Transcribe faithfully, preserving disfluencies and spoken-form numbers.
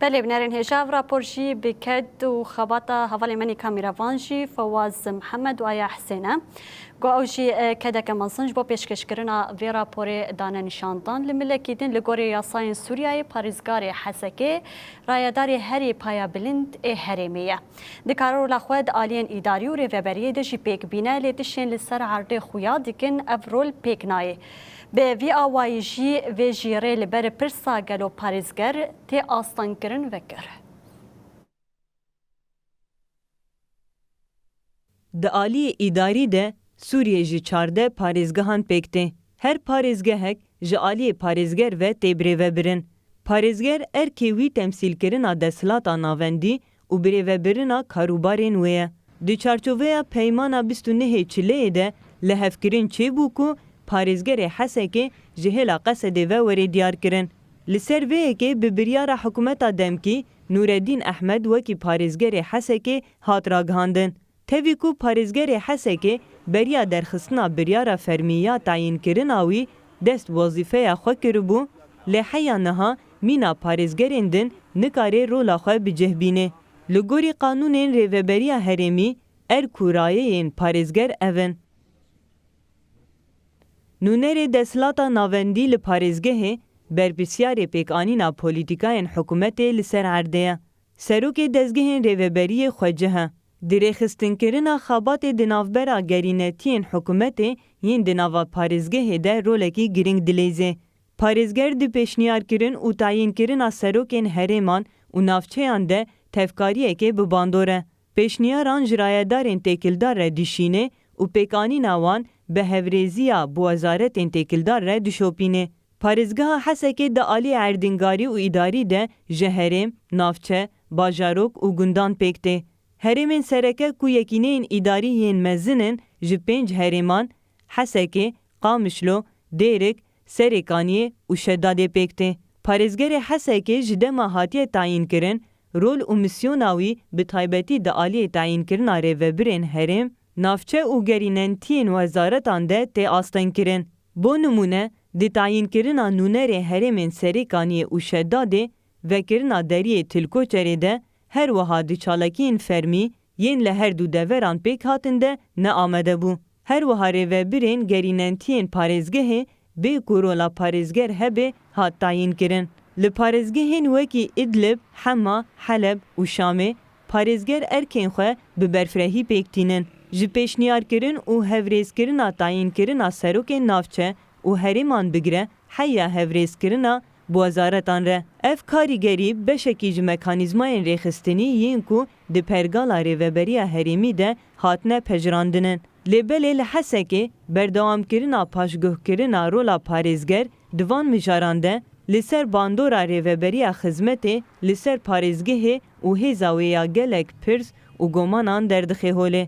Belê, binerên hêja, ev rapor jî bi ked û xebata hevalê me Nîka Mîrevan jî Fewaz Mihemed û Aya Hisên e. Ku ew jî, e, kedeke mezin ji bo pêşkêşkirina vê raporê dane nîşandan. Li milekî din li gorî yasayên Sûriyeyê parêzgarê Hesekê rayedarê herî payebilind ê herêmê ye. Dikare rola xwe di aliyên îdarî û rêveberiyê de jî pêk bîne, lê tiştên li ser erdê xuya dikin ev rol pêk nayê. Bi vî awayî jî vê jî rê li ber pirsa gelo parêzger tê astengkirin vekir. Di aliyê îdarî de Sûriyê ji çardeh parêzgehan pêk tê. Her parêzgehek ji aliyê parêzger ve tê birêvebirin. Parêzger erkê wî temsîlkirina desthilata navendî û birêvebirina karûbarên wê ye. Di çarçoveya Peymana bîst û nehê Çileyê de lihevkirin çêbû ku parêzgerê Hesekê ji hêla Qesedê ve were diyarkirin. Li ser vê yekê bi biryara hikûmeta demkî Nûreddîn Ehmed wekî parêzgerê Hesekê hat ragihandin. Tevî ku parêzgerê Hesekê beriya derxistina biryara fermî ya tayînkirina wî dest bi wezîfeya xwe kiribû, lê heya niha mîna parêzgerên din nikare rola xwe bi cih bîne. Li gorî qanûnên rêveberiya herêmî, erk û rayeyên parêzger ev in. Nûnerê desthilata navendî li parêzgehê berpirsyarê pêkanîna polîtîkayên hikûmetê li ser erdê ye. Serokê dezgehên rêveberiyê xwecih e. Di rêxistinkirina xebatê di navbera gerînetiyên hikûmetê yên di nava parêzgehê de rolekî girîng dileyzê. Parêzger di pêşniyarkirin û tayînkirina serokên herêman û navçeyan de tevkariyekê bi bandor e. Pêşniyaran ji rayedarên têkildar re dişîne û pêkanîna wan bi hevrêziya bi wezaretên têkildar re dişopîne. Parêzgeha Hesekê di aliyê erdîngarî û îdarî de ji herêm, navçe, bajarok û gundan pêk tê. Herêmên sereke ku yekîneyên îdarî yên mezin in ji pênc herêman, Hesekê, Qamişlo, Dêrik, Serêkaniyê û Şedadê pêk tê. Parêzgerê Hesekê ji dema hatiye tayînkirin, rol û misyona wî bi taybetî di aliyê tayînkirina rêvebirên herêm, navçe û gerînentiyên wezaretan de tê astengkirin. Bo nimûne, di tayînkirina nûnerê herêmên Serêkaniyê û Şedadê, vekirina deriyê Tilkoçerê de, her wiha di çalakiyên fermî yên li her du deveran pêk hatin de neamade bû. Her wiha rêvebirên gerînentiyên parêzgehê bê ku rola parêzger hebe hat tayînkirin. Li parêzgehên wekî Idlib, Hema, Heleb û Şamê parêzger erkên xwe bi berfirehî pêk tînin. Ji pêşniyarkirin û hevrêzkirina tayînkirina serokên navçe û herêman bigire heya hevrêzkirina bi wezaretan re. Ev karîgerî beşekî ji mekanîzmayên rêxistinî yên ku di pergala rêveberiya herêmî de hatine pejirandin in. Lê belê li Hesekê berdewamkirina paşguhkirina rola parêzger di van mijaran de li ser bandora rêveberiya xizmetê li ser parêzgehê û hêza wê ya gelek pirs û gomanan derdixe holê.